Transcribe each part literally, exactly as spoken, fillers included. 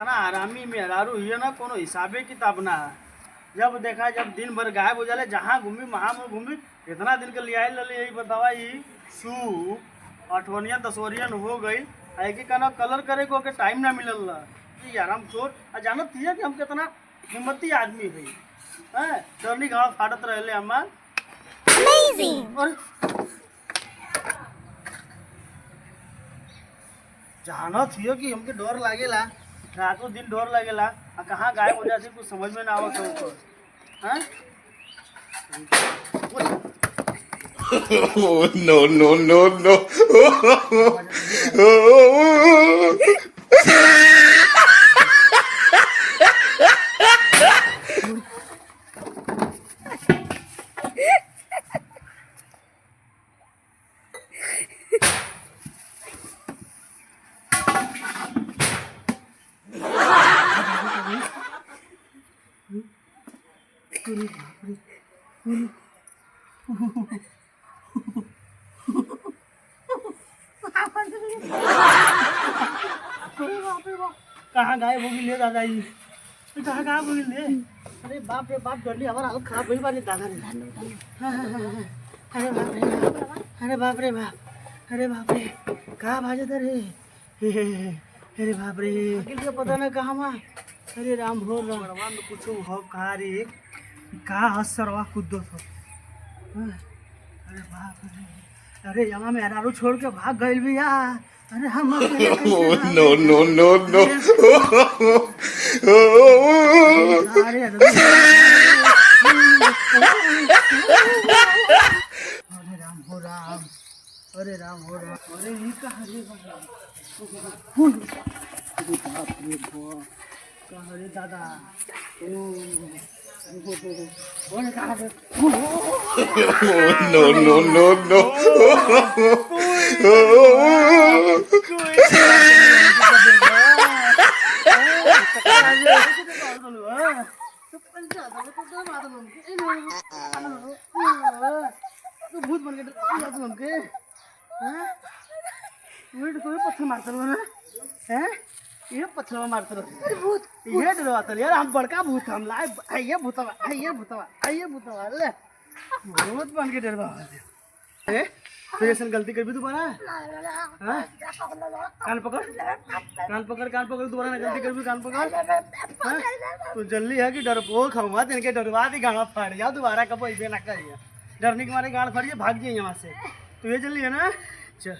ना हरामी मेहरारू हियो ना, कोनो हिसाबे किताब ना है। जब देखा, जब दिन भर गायब हो जाले, जहाँ घूमी, वहाँ में घूमी। इतना दिन के लियाइल रहली, यही बतावा, ई सूप अठवनियन दसवरियन हो गई, आ एक एक ना कलर करे को के टाइम ना मिलल रहा। ई हरामखोर, आ जानत हिया कि हम कितना हिम्मती आदमी हई, हैं? टर्नी गाँव फाटत रहले हमार। अरे, जानत हियो कि हमके डर लागेला, रातों दिन डर लागेला, आ कहाँ गायब हो जाती, कुछ समझ में ना आवत हो तो, हैं? Oh, no, no, no, no. अरे बाप रे बाप, कहाँ गायब हो गई ले दादा ई? ई कहाँ गायब हो गई ले? अरे बाप रे बाप, डरली, हमार हालत खराब भइल बा रे दादा रे। हाँ, हाँ, हाँ, हाँ। अरे बाप रे बाप, अरे बाप रे बाप, अरे बाप रे, का बाजत रे? अरे बाप रे, आखिर के पता ना कहाँ बा। अरे राम हो राम। बड़वा में कुछ हो का रे? का ह सरवा कुद्दो थो? हाँ। अरे बाप रे। अरे यमा मेहरारू छोड़ के भाग गइल बिया। अरे हम अकेले कैसे Oh, भाग no, गए? No, no, no. अरे, अरे, अरे राम हो राम। अरे राम हो राम। अरे ई का हरे बाबा। अरे बाप रे बाप। का हरे दादा। ओ, ओ, ओ, ओ, अरे का हरे। Oh, no, no, no, no. तू भूत बन के डरा दिया तू हमके। हैं? तू ही, तू ही पत्थर मारत रहो ना? हैं? ये पत्थर मारत रहो। अरे भूत, ये डरवाता यार, हम बड़का भूत हम लाए, ये भूतवा, ये भूतवा, ये भूतवा, ले। भूत बन के डरवा। ए, तू ऐसन गलती करबी दोबारा? हाँ? कान पकड़, कान पकड़, कान पकड़, दोबारा ना गलती करबी, कान पकड़। हाँ? तू जल्दी है कि डरपोक हवा, इनके डरवा दी, गाना फाड़ जा, दोबारा कब अइबे ना करिया। डरने के मारे गाड़ फाड़ के भाग जाइए वहाँ से। तू ये जल्दी है ना? चल।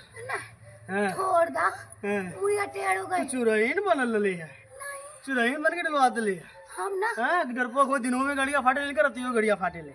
हाँ। छोड़ दा। हाँ। मुझे टेढ़ हो गई। तू चुरैन बनल रहली है। नहीं। चुरैन बन के डलवा देली है। हम ना। हाँ, डरपोक हो, दिनों में गड़िया फाटे लेकर, रातियों में गड़िया फाटे ले।